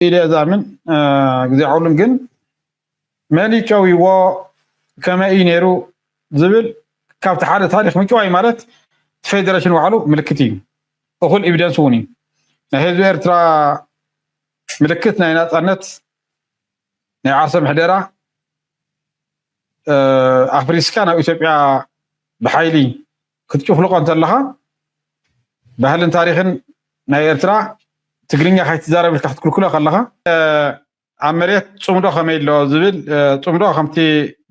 ኢለ እዛምን ግዜ ዓውሉን ግን መን እዩ ጨውይዎ ከመይ እዩ ነይሩ ዝብል ካብቲ ሓደ ታሪክ ምጭዋይ ማለት ፌደሬሽን ባዕሉ ምልክት እዩ። እኩል ኤቪደንስ እውን እዩ። ናይ ህዝቢ ኤርትራ ምልክት ናይ ናፃነት ናይ ዓርሰ ምሕደራ ኣፍሪስካ ናብ ኢትዮጵያ ብሓይሊ ክትጭፍልቆ እንተለኻ ባህልን ታሪክን ናይ ኤርትራ ትግርኛ ካይትዛረብ ኢልካ ክትክልክሎ ከለኻ ኣብ መሬት ፅምዶ ከመይ ኣሎ ዝብል ፅምዶ ከምቲ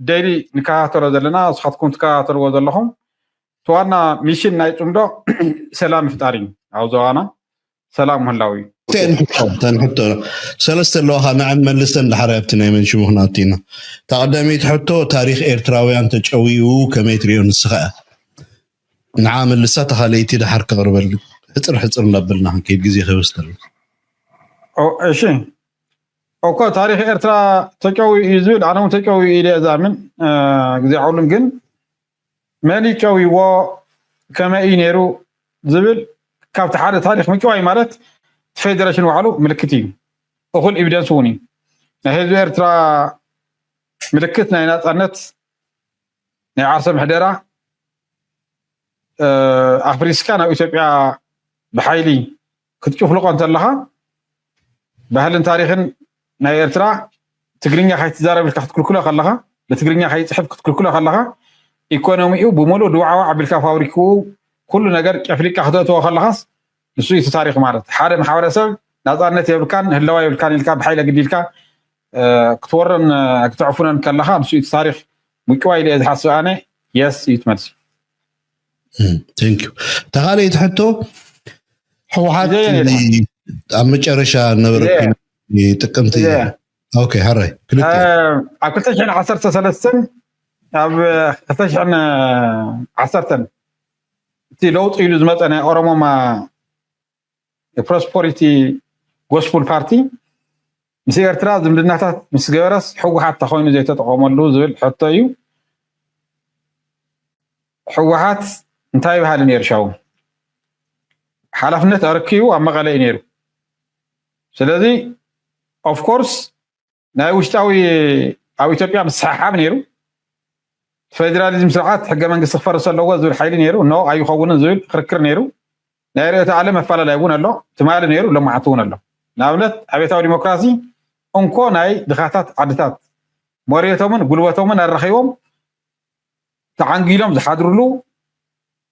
ደይሊ ንከታተሎ ዘለና ንስኻትኩም ትከታተልዎ ዘለኹም እቲ ዋና ሚሽን ናይ ፅምዶ ሰላም ምፍጣር እዩ። ኣብ ዞባና ሰላም ምህላው እዩ። ተንሕቶ ሰለስተ ኣለዋኻ ንዐ መልሰን ድሓር ኣብቲ ናይ መንሽሙ ክናትና እታ ቀዳመይቲ ሕቶ ታሪክ ኤርትራውያን ተጨውዩ ከመይ ትሪኦ ንስኻ ንዓ መልሳ ተኻለይቲ ድሓር ክቕርበል ሕፅር ሕፅር እንዳበልና ክንከይድ ግዜ ከይወስደልና እሺ እኮ ታሪክ ኤርትራ ተጨውዩ እዩ ዝብል ኣነ እውን ተጨውዩ ኢለ እዛምን ግዜ ዓውሉን ግን መን እዩ ጨውይዎ ከመይ እዩ ነይሩ ዝብል ካብቲ ሓደ ታሪክ ምጭዋይ ማለት ፌደሬሽን ባዕሉ ምልክት እዩ። እኩል ኤቪደንስ እውን እዩ። ናይ ህዝቢ ኤርትራ ምልክት ናይ ናፃነት ናይ ዓርሰ ምሕደራ ኣፍሪስካ ናብ ኢትዮጵያ ብሓይሊ ክትጭፍልቆ እንተለኻ ባህልን ታሪክን ናይ ኤርትራ ትግርኛ ካይትዛረብ ኢልካ ክትክልክሎ ከለኻ ብትግርኛ ካይፅሕፍ ክትክልክሎ ከለኻ ኢኮኖሚኡ ብምሉእ ድዋዕዋዕ ኣቢልካ ፋብሪክኡ ኩሉ ነገር ጨፍሊቅካ ክተእትዎ ከለኻስ ንሱ እዩ እቲ ታሪክ ማለት ሓደ ማሕበረሰብ ናፃነት የብልካን ህለዋ የብልካን ኢልካ ብሓይሊ ኣግዲልካ ክትወረን ክትዕፉነን ከለኻ ንሱ እዩ እቲ ታሪክ ምጭዋይ ኢለ ዝሓስብ ኣነ የስ እዩ ትመልሲ ተንኪዩ ተኻለይቲ ሕቶ ህወሓት ኣብ መጨረሻ ነበረ ጥቅምቲ ኦኬ ሃራይ ክልተ ኣብ ክልተ ሽሕን ዓሰርተ ሰለስተን ኣብ ክልተ ሽሕን ዓሰርተን እቲ ለውጢ ኢሉ ዝመፀ ናይ ኦሮሞማ የፕሮስፖሪቲ ጎስፑል ፓርቲ ምስ ኤርትራ ዝምድናታት ምስ ገበረስ ህወሓት ተኮይኑ ዘይተጠቀመሉ ዝብል ሕቶ እዩ። ህወሓት እንታይ ይበሃል ነይሩ ሻው ሓላፍነት ኣረኪቡ ኣብ መቐለ እዩ ነይሩ። ስለዚ ኦፍኮርስ ናይ ውሽጣዊ ኣብ ኢትዮጵያ ምስሕሓብ ነይሩ። ፌዴራሊዝም ስርዓት ሕገ መንግስቲ ክፈርስ ኣለዎ ዝብል ሓይሊ ነይሩ። ኖ ኣይኸውንን ዝብል ክርክር ነይሩ። ናይ ርእዮተ ዓለም መፈላለይ እውን ኣሎ። ትማሊ ነይሩ፣ ሎማዓንቲ እውን ኣሎ። ንኣብነት ኣብዮታዊ ዲሞክራሲ እንኮ ናይ ድኻታት ዓድታት መሬቶምን ጉልበቶምን ኣረኺቦም ተዓንጊሎም ዝሓድርሉ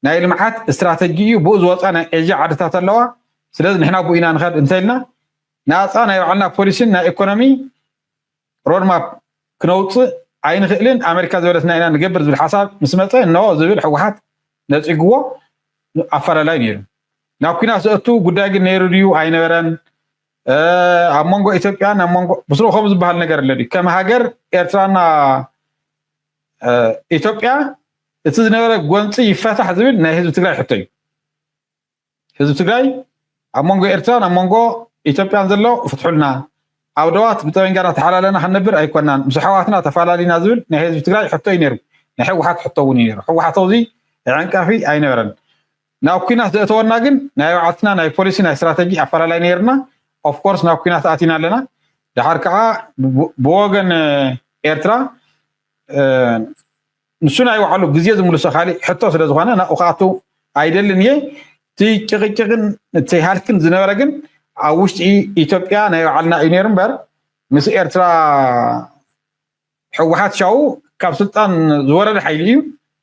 ናይ ልምዓት ስትራተጂ እዩ። ብኡ ዝወፃ ናይ ኤዥያ ዓድታት ኣለዋ። ስለዚ ንሕና ብኡ ኢና ንኸድ እንተኢልና ናፃ ናይ ባዕልና ፖሊሲን ናይ ኢኮኖሚ ሮድማፕ ክነውፅእ ኣይንኽእልን ኣሜሪካ ዝበለትና ኢና ንገብር ዝብል ሓሳብ ምስ መፀ ኖ ዝብል ህወሓት ነፂግዎ ኣፈላላይ ነይሩ። ናብ ኩናት ዘእቱ ጉዳይ ግን ነይሩ ድዩ ኣይነበረን? ኣብ መንጎ ኢትዮጵያን ኣብ መንጎ ብስሩ ከምኡ ዝበሃል ነገር ኣሎ ድዩ? ከም ሃገር ኤርትራና ኢትዮጵያ እቲ ዝነበረ ጎንፂ ይፈታሕ ዝብል ናይ ህዝቢ ትግራይ ሕቶ እዩ። ህዝቢ ትግራይ ኣብ መንጎ ኤርትራን ኣብ መንጎ ኢትዮጵያን ዘሎ ፍትሑልና ኣብ ደዋት ብጠበንጃና ተሓላለና ክንነብር ኣይኮናን ምስ ኣሕዋትና ተፋላሊና ዝብል ናይ ህዝቢ ትግራይ ሕቶ እዩ ነይሩ። ናይ ህወሓት ሕቶ እውን እዩ ነይሩ። ህወሓት ኣብዚ ተዓንቃፊ ኣይነበረን። ናብ ኩናት ዘእተወና ግን ናይ ባዕልትና ናይ ፖሊሲ ናይ ስትራተጂ ኣፈላላይ ነይርና። ኦፍኮርስ ናብ ኩናት ኣቲና ኣለና። ድሓር ከዓ ብወገን ኤርትራ ንሱ ናይ ባዕሉ ግዜ ዝምልሶ ካሊእ ሕቶ ስለ ዝኾነ ናብኡ ክኣቱ ኣይደልን እየ። እቲ ጭቕጭቕን እቲ ሃልክን ዝነበረ ግን ኣብ ውሽጢ ኢትዮጵያ ናይ ባዕልና እዩ ነይሩ እምበር ምስ ኤርትራ ህወሓት ሻው ካብ ስልጣን ዝወረደ ሓይሊ እዩ።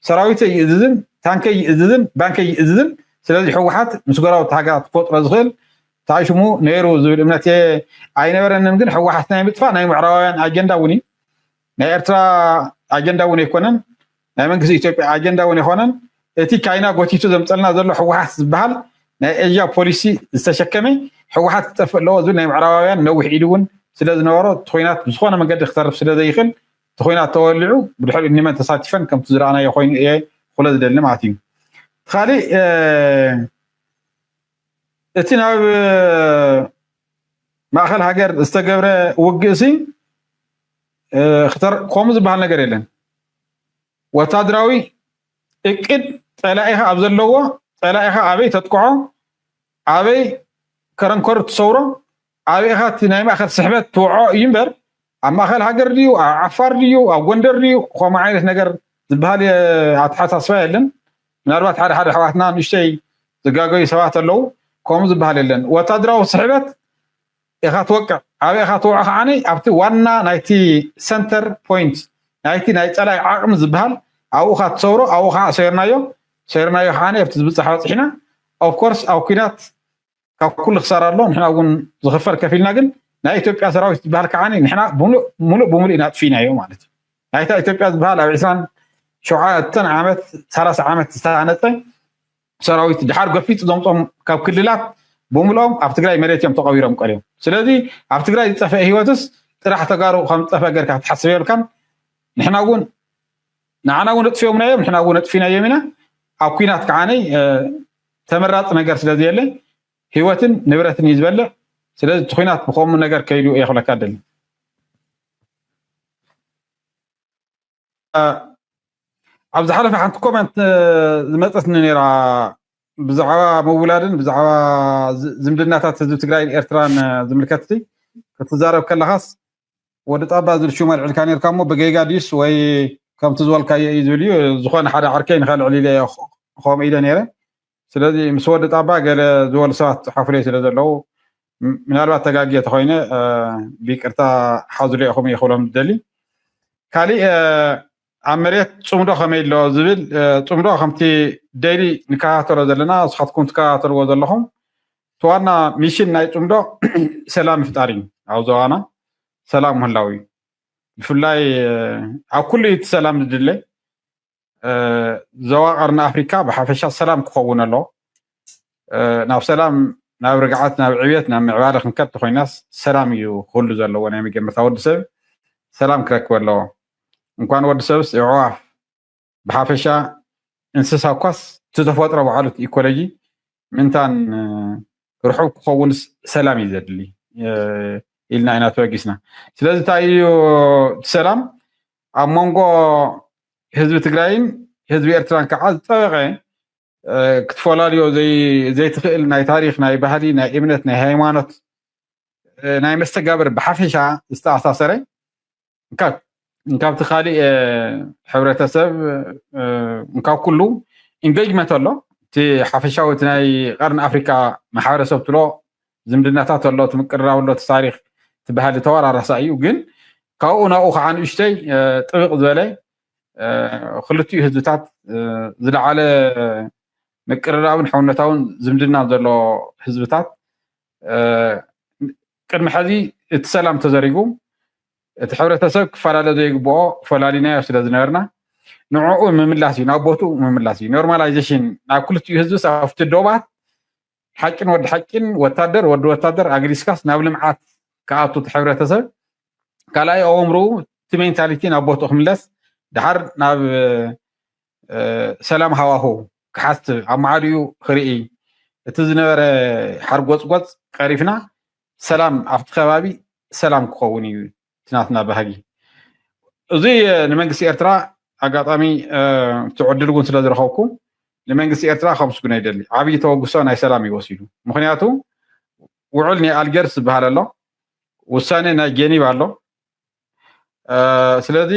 ሰራዊተይ ይእዝዝን ታንከይ ይእዝዝን ባንከይ ይእዝዝን። ስለዚ ህወሓት ምስ ጎረባብቲ ሃገራት ክፈጥሮ ዝኽእል እንታይ ሽሙ ነይሩ ዝብል እምነት እየ ኣይነበረንን። ግን ህወሓት ናይ ምጥፋእ ናይ ምዕራባውያን ኣጀንዳ እውን እዩ። ናይ ኤርትራ ኣጀንዳ እውን ኣይኮነን። ናይ መንግስቲ ኢትዮጵያ ኣጀንዳ እውን ኣይኮነን። እቲ ካይና ጎቲቱ ዘምፀልና ዘሎ ህወሓት ዝበሃል ናይ ኤዥያ ፖሊሲ ዝተሸከመ ህወሓት ክጠፍእ ኣለዎ ዝብል ናይ ምዕራባውያን ነዊሕ ኢዱ እውን ስለ ዝነበሮ እቲ ኮይናት ብዝኾነ መንገዲ ክተርፍ ስለ ዘይኽእል እቲ ኮይናት ተወሊዑ ብድሕሪኡ ንመን ተሳቲፈን ከምቲ ዝረኣናዮ ኮይኑ እየ ክብሎ ዝደሊ ማለት እዩ። ካሊእ እቲ ናብ ማእኸል ሃገር ዝተገብረ ውግእ ሲ ከምኡ ዝበሃል ነገር የለን። ወታደራዊ እቅድ ፀላኢኻ ኣብ ዘለዎ ፀላኢኻ ኣበይ ተጥቅዖ ኣበይ ከረንከሩ ትሰውሮ ኣበይ ኢኻ እቲ ናይ ማእኸል ስሕበት ትውዖ እዩ እምበር፣ ኣብ ማእኸል ሃገር ድዩ፣ ኣብ ዓፋር ድዩ፣ ኣብ ጎንደር ድዩ፣ ከምኡ ዓይነት ነገር ዝበሃል የ-፣ ኣተሓሳስባ የለን። ምናልባት ሓደ ሓደ ኣሕዋትና ንእሽተይ ዝጋገዩ ሰባት ኣለዉ። ከምኡ ዝበሃል የለን። ወታደራዊ ስሕበት ኢኻ ትወቅዕ። ኣበይ ኢኻ ትውዖ ከዓኒ ኣብቲ ዋና ናይቲ ሰንተር ፖይንት ናይቲ ናይ ጸላይ ዓቕሚ ዝበሃል ኣብኡ ኻ ትሰብሮ፣ ኣብኡ ኸዓ ሰይርናዮ። ሰይርናዮ ከዓኒ ኣብቲ ዝብጻሕ በጺሕና። ኦፍኮርስ ኣብ ኲናት ካብ ኩሉ ክሳራ ኣሎ፣ ንሕና እውን ዝኽፈል ከፊልና። ግን ናይ ኢትዮጵያ ሰራዊት ዝበሃል ከዓኒ ንሕና ሙሉእ፣ ሙሉእ ብሙሉእ ኢና ኣጥፊእናዮ ማለት እዩ። ናይታ ኢትዮጵያ ዝበሃል ኣብ ዕስራን ሸውዓተን ዓመት፣ ሰላሳ ዓመት ዝተሃነፀ ሰራዊት ድሓር ገፊፁ ዘምፆም ካብ ክልላት ብምልኦም ኣብ ትግራይ መሬት እዮም ተቐቢሮም ቀርዮም። ስለዚ ኣብ ትግራይ ዝጠፍአ ህይወትስ ጥራሕ ተጋሩ ከም ዝጠፍአ ጌርካ ክትሓስብ የብልካን። ንሕና እውን፣ ንዓና እውን ኣጥፊኦምና እዮም፣ ንሕና እውን ኣጥፊናዮም ኢና። ኣብ ኲናት ከዓኒ፣ እ፣ ተመራፂ ነገር ስለ ዘየለ ህይወትን ንብረትን እዩ ዝበልዕ። ስለዚ እቲ ኲናት ብኸምኡ ነገር ከይዱ እየ ክብለካ ደሊ። እ፣ ኣብ ዝሓለፈ ሓንቲ ኮመንት፣ እ፣ ዝመፀትኒ ነይራ ብዛዕባ ምውላድን ብዛዕባ ዝ-፣ ዝምድናታት ህዝቢ ትግራይን ኤርትራን፣ እ፣ ዝምልከት እቲ ክትዛረብ ከለኻስ ወዲ ጣባ ዝብል ሽሙ ኣልዒልካ ነይርካ እሞ ብጌጋ ድዩስ ወይ ከምቲ ዝበልካዮ እዩ ዝብል እዩ። ዝኾነ ሓደ ዓርከይ ንኸልዕል ኢለ እየ ኽ-፣ ከምኡ ኢለ ነይረ። ስለዚ ምስ ወዲ ጣባ ገለ ዝበሉ ሰባት ዝፅሓፉለይ ስለ ዘለዉ ም-፣ ምናልባት ተጋግየ ተኾይነ፣ እ፣ ብይቅርታ ሓዙለ ኢኹም እየ ክብሎም ዝደሊ። ካሊእ፣ እ፣ ኣብ መሬት ጽምዶ ከመይ ኣሎ ዝብል፣ እ፣ ጽምዶ ከምቲ ደይሊ ንከታተሎ ዘለና፣ ንስኻትኩም ትከታተልዎ ዘለኹም፣ እቲ ዋና ሚሽን ናይ ጽምዶ ሰላም ምፍጣር እዩ። ኣብ ዞባና ሰላም ምህላው እዩ። ብፍላይ፣ እ፣ ኣብ ኩሉ እዩ እቲ ሰላም ዝድለ። እ፣ ዞባ ቀርኒ ኣፍሪካ ብሓፈሻ ሰላም ክኸውን ኣለዎ። እ፣ ናብ ሰላም፣ ናብ ርግዓት፣ ናብ ዕብየት፣ ናብ ምዕባለ ክንከድ ተኾይናስ ሰላም እዩ ክህሉ ዘለዎ። ናይ መጀመርታ ወዲ ሰብ ሰላም ክረክብ ኣለዎ። እንኳን ወዲ ሰብስ፣ የዕዋፍ ብሓፈሻ፣ እንስሳ እኳስ እቲ ተፈጥሮ ባዕሉ፣ እቲ ኢኮሎጂ ምእንታን፣ እ፣ ርሑብ ክኸውንስ ሰላም እዩ ዘድሊ፣ እ፣ ኢልና ኢና ተበጊስና። ስለዚ እንታይ እዩ እቲ ሰላም? ኣብ መንጎ ህዝቢ ትግራይን ህዝቢ ኤርትራን ከዓ ዝጠበቐ፣ እ፣ ክትፈላልዮ ዘይ-፣ ዘይትኽእል ናይ ታሪኽ፣ ናይ ባህሊ፣ ናይ እምነት፣ ናይ ሃይማኖት፣ እ፣ ናይ መስተጋብር ብሓፈሻ ዝተኣሳሰረ፣ እንካብ፣ እንካብቲ ካሊእ፣ እ፣ ሕብረተሰብ፣ እ፣ እንካብ ኩሉ ኢንጌጅመንት ኣሎ። እቲ ሓፈሻዊ፣ እቲ ናይ ቀርኒ ኣፍሪካ ማሕበረሰብ ትሎ ዝምድናታት ኣሎ፣ እቲ ምቅርራብ ኣሎ፣ እቲ ታሪኽ፣ እቲ ባህሊ ተወራራሳ እዩ። ግን ካብኡ ናብኡ ከዓ ንእሽተይ፣ እ፣ ጥብቕ ዝበለ፣ እ፣ ክልቲኡ ህዝብታት፣ እ፣ ዝለዓለ ምቅርራብን ሕውነታውን ዝምድና ዘሎ ህዝብታት፣ እ፣ ቅድሚ ሕዚ እቲ ሰላም ተዘሪጉ፣ እቲ ሕብረተሰብ ክፈላለ ዘይግብኦ ፈላሊናዮ ስለ ዝነበርና፣ ንዕኡ ምምላስ እዩ፣ ናብ ቦትኡ ምምላስ እዩ። ኖርማላይዜሽን ናብ ክልቲኡ ህዝብስ ኣብቲ ዶባት ሓቂን ወዲ ሓቂን፣ ወታደር ወዲ ወታደር ኣግሊስካስ ናብ ልምዓት ክኣቱ እቲ ሕብረተሰብ፣ ካልኣይ ኣእምርኡ፣ እቲ ሜንታሊቲ ናብ ቦትኡ ክምለስ፣ ድሓር ናብ፣ እ፣ ሰላም ሃዋሁ ክሓስብ፣ ኣብ መዓድኡ ክርኢ፣ እቲ ዝነበረ ሓርጎፅጎፅ ቀሪፍና ሰላም ኣብቲ ከባቢ ሰላም ክኸውን እዩ እቲ ናትና ባህጊ። እዚ፣ እ፣ ንመንግስቲ ኤርትራ ኣጋጣሚ፣ እ፣ እቲ ዕድል እውን ስለ ዝረኸብኩ ንመንግስቲ ኤርትራ ከምስግኖ ይደሊ። ዓብዪ ተበግሶ ናይ ሰላም እዩ ወሲዱ። ምኽንያቱ ውዕል ናይ ኣልጀርስ ዝበሃል ኣሎ፣ ውሳኔ ናይ ጄኒቭ ኣሎ። እ፣ ስለዚ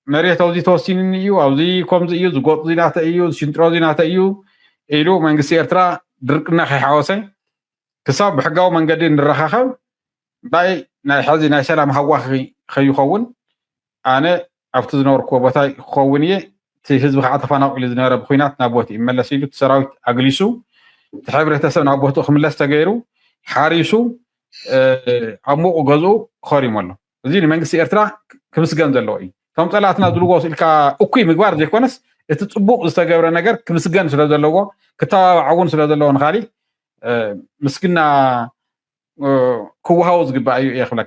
መሬት ኣብዚ ተወሲኑኒ እዩ፣ ኣብዚ ከምዚ እዩ፣ ዝጎጥ እዚ ናተ እዩ፣ ሽንጥሮ እዚ ናተ እዩ ኢሉ መንግስቲ ኤርትራ ድርቅና ከይሓወሰ ክሳብ ብሕጋዊ መንገዲ ንረኻኸብ፣ ናይ፣ ናይ ሕዚ ናይ ሰላም ሃዋኺ ከይኸውን ኣነ ኣብቲ ዝነበርኩዎ ቦታ ክኸውን እየ። እቲ ህዝቢ ከዓ ተፈናቒሉ ዝነበረ ብኲናት ናብ ቦትኡ ይመለስ ኢሉ እቲ ሰራዊት ኣግሊሱ፣ እቲ ሕብረተሰብ ናብ ቦትኡ ክምለስ ተገይሩ፣ ሓሪሱ፣ እ፣ ኣብ ሙቕ ገዝኡ ከሪሙ ኣሎ። እዚ ንመንግስቲ ኤርትራ ክምስገን ዘለዎ እዩ። እቶም ጸላእትና ዝብልዎ ኢልካ እኩይ ምግባር ዘይኮነስ፣ እቲ ጽቡቕ ዝተገብረ ነገር ክምስገን ስለ ዘለዎ፣ ክተባባዕ እውን ስለ ዘለዎ ንኻሊእ፣ እ፣ ምስግና፣ እ፣ ክወሃቦ ዝግባእ እዩ እየ ክብለካ።